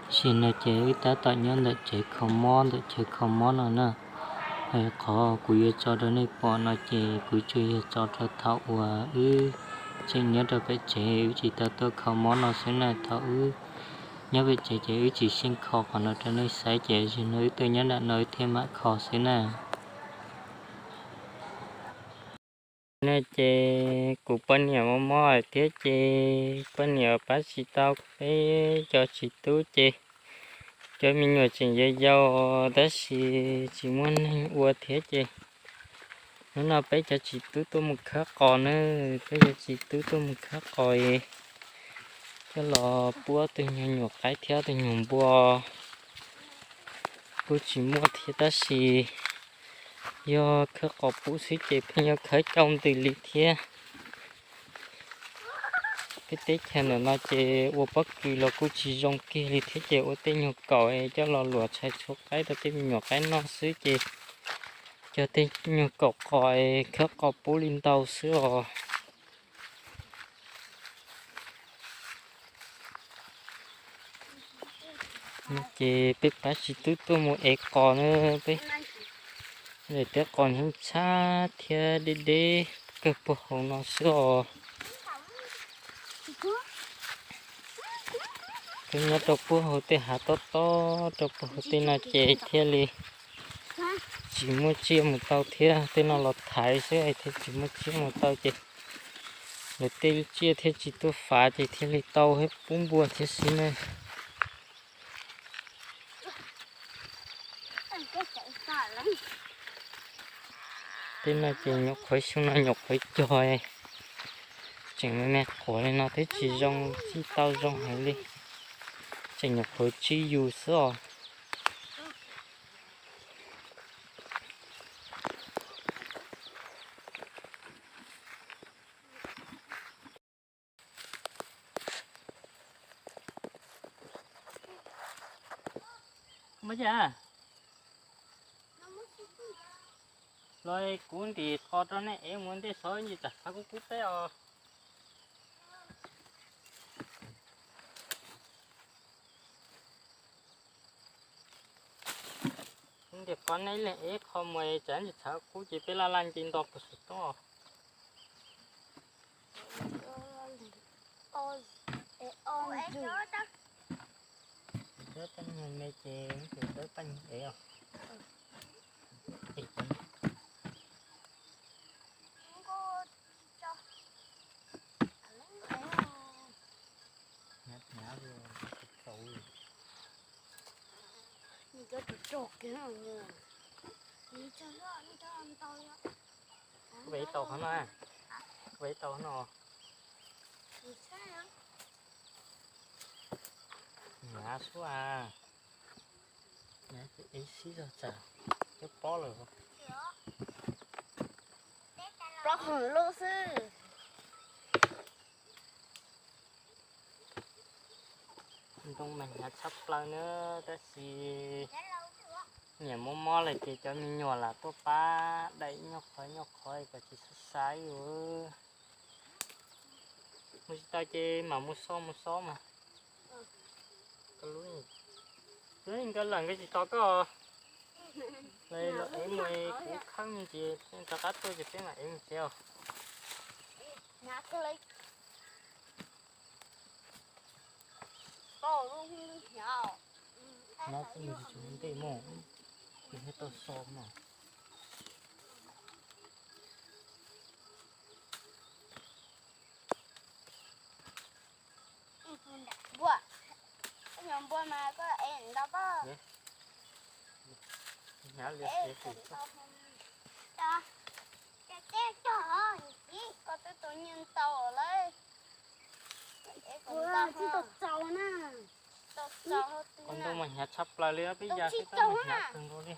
Tam sim no ces wb tab tom nyob ntawm tsev kho mob ntawm chaw kho mob no na. Qhov kuv yuav tso rau nej pom no ces kuv tsuas yog tso rau thaum uas wb tseem nyob rau pem tsev, wb tsis tau tuaj kho mob no xwb na. Thaum wb nyob pem tsev ces wb tsis xyeej kho qhov no rau nej saib, ces tam sim no wb tuaj nyob nram no wb thiaj mam kho xwb na. No ces kuv poj niam mob mob thiab ces poj niam pab tsis tau peb cov txiv tub ces cov me nyuam tseem yau yau tab sis tsis muaj neeg ua thiab ces hnub no peb cov txiv tub tuaj mus khawb qos na. Peb cov txiv tub tuaj mus khawb qos coj los pub ob tug nyuag nyuam qaib thiab ob tug nyuag npua. Kuj tsis muaj thiab tab sis yog khawb qos pub xwb ces pheej yuav khawb cau ntws li thiab. Peb teb chaws ntawm no ces ua pob kws los kuj tsis zoo kiag li thiab ces ua tej nyuag kaum coj los luam tshais tshuav qaib rau tej me nyuam qaib noj xwb ces cog tej nyuag kaum qos khawb qos pub li ntau xwb os. Ces peb pab txiv tub tuaj mus ev qos na, peb daim teb qos nyob tshab thiab deb deb kawg puag hauv no xwb os. Peb nyob rau puag hauv tej hav tob tob rau puag hauv tej no ces thiaj li tsis muaj tsiaj mus tau thiab, tej no los thaiv xwb thiaj tsis muaj tsiaj mus tau ces lawv tej tsiaj thiaj tsis tuaj fav ces thiaj li tau pub npua thiab xwb na. Tej no ces nyuam qhuav xyoo no nyuam qhuav cog, tseem me me quav li no twb tsis zoo txij tau zoo heev li, tseem nyuam qhuav tsib yus xwb os. Los kuv ntim qos rau nej ev mus ntej, xyov ntshe tsam khav kub kub teb os. Kuv ntim qos nej leej ev qho mus, tsam ntshe tshav kub ces peb laj laj nce nto puag saum roob os. Dawb paj nyuag me ces tus dawb paj nyuag ev os. Hnyav hnyav li, tsaus li. Kuv ev tau qhov no, kuv ev tau qhov no. Hnyav suab a, ev sib zog tsam cov pob lawm. Plaub hwm lub xwb. Ntoo mas hnyav tshaj plaws na, tab sis niam mob mob lawm ces cov me nyuam lam tuaj pab daim nyuag qhov nyuag qhov kom tsis sab sab ib yus. Mus tsis tau ces mam mus so mus so mas. Nkawd lawm nkawd tsis tos koj. Los ev mus, kuv khawb me ntsis rov qab tuaj ces peb mam ev mus tsev os. Hnyav tsis mus ntej mog, kuv thiaj tau so mas. Npua, koj nyob npua mas koj ev ntau koj. Hnyav li, koj twb tau nyiaj ntau lawm. Tsis tau txaus na. Qos ntoo mas hnyav tshaj plaws li, peb ya xwb tab mas hnyav kawg nkaus li.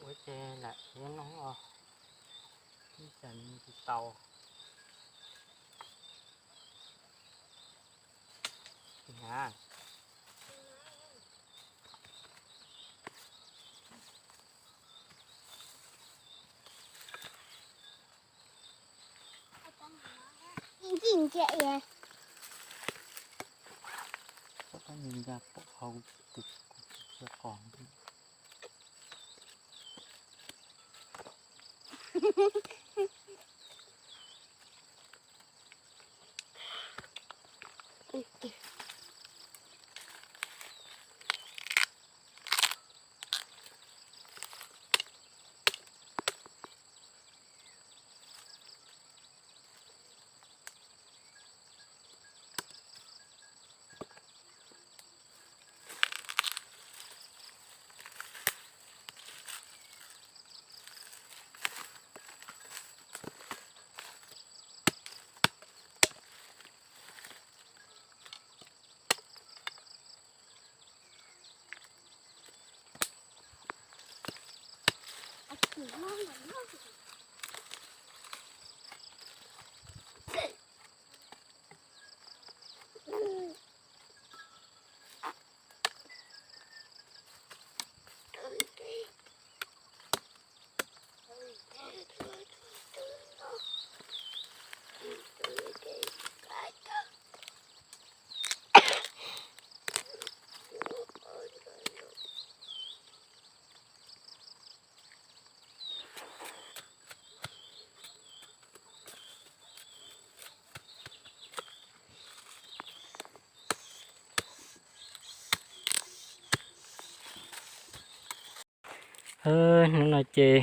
Ua ces lam ev no os, ib tsam nws tsis tau. Hnyav. Ib ncig ntsia es. Nws ya pom hau tus kuv tsis cia qos. Hnub no ces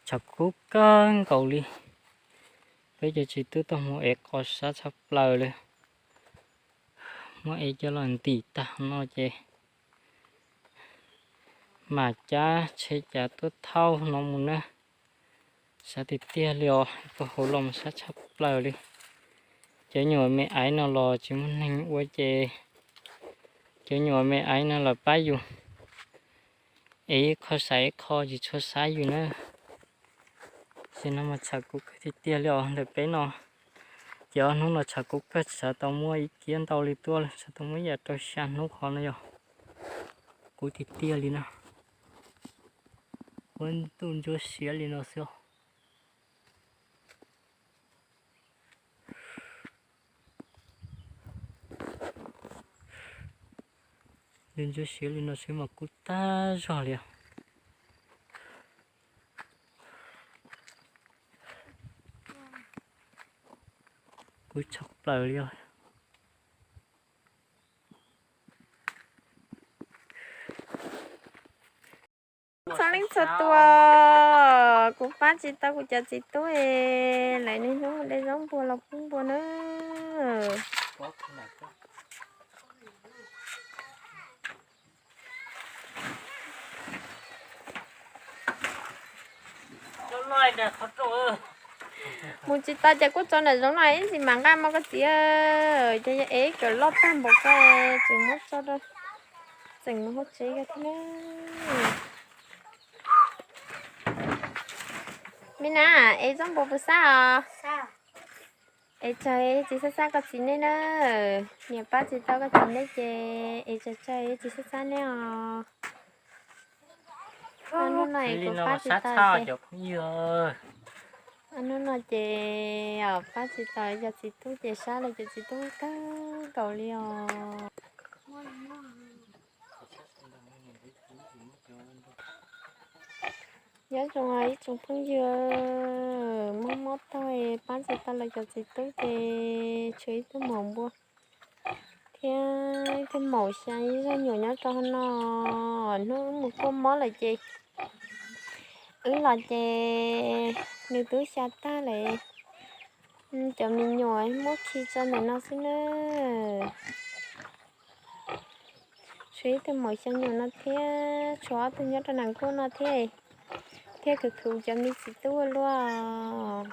tshav kub kawg nkaus li. Peb cov txiv tub tuaj mus ev qos sab tshaj plaws li. Muab ev coj los ntim tag no ces mam cab tsheb cav tuaj thauj no mus na. Sab tiag tiag li os, puag hauv los sab tshaj plaws li. Cov nyuam me aiv no los tsis muaj neeg ua ces cov nyuam me aiv no los pab yus ev ib qho xaiv ib qho tsis tshua sab yus na. Ces no mas tshav kub kawg tiag tiag li os ntawm peb no. Ces ob hnub no tshav kub kawg, tsis xav tau muab ib kiab ntau li tuaj, tsis xav tau muab ib yam rau xya hnub qhov no yog kub tiag tiag li na. Ua ntuj ntsuab siav li no xwb. Ntuj ntsuab siav li no xwb mas kub tag zog li. Kub tshaj plaws li os. Txhua leej txhua tus, kuv pab tsis tau kuv cov txiv tub es lawv niaj hnub mus de zaub npua los pub npua na. Mus tsis tau ces kuj tso nram zoov no ib ntsis mam nqa mas koj txiv. Ces yog ev cov loj tag npaum ko tseem muab tso rau, tseem mus hauv tsev ko thiab na. Me na, ev zaub npua puas xab os? Es tsawg tsis xab xab koj txiv neb na. Niam pab tsis tau koj txiv neb ces es tsawg tsawg tsis xab xab neb os. Hnub no es kuv pab tsis tau ces, hnub no ces pab tsis tau cov txiv tub ces sab lawv cov txiv tub kawg nkaus li os. Nyob zoo ib tsoom phooj ywg, mob mob taug pab tsis tau lawv cov txiv tub ces tshuav ib tug maum npua thiab ib tug maum xya ib zaj nyuam nyob rau hauv no. Hnub wb mus kuaj mob lawm ces wb los ces nws twb xya tag lawm. Cov me nyuam muab khi tso ntawm no xwb na. Tshuav ib tug maum xya nyuam no thiab tshuav ob tug nyob rau nram kuaj no thiab, thiab khwv khwv cov me txiv tub ua luaj.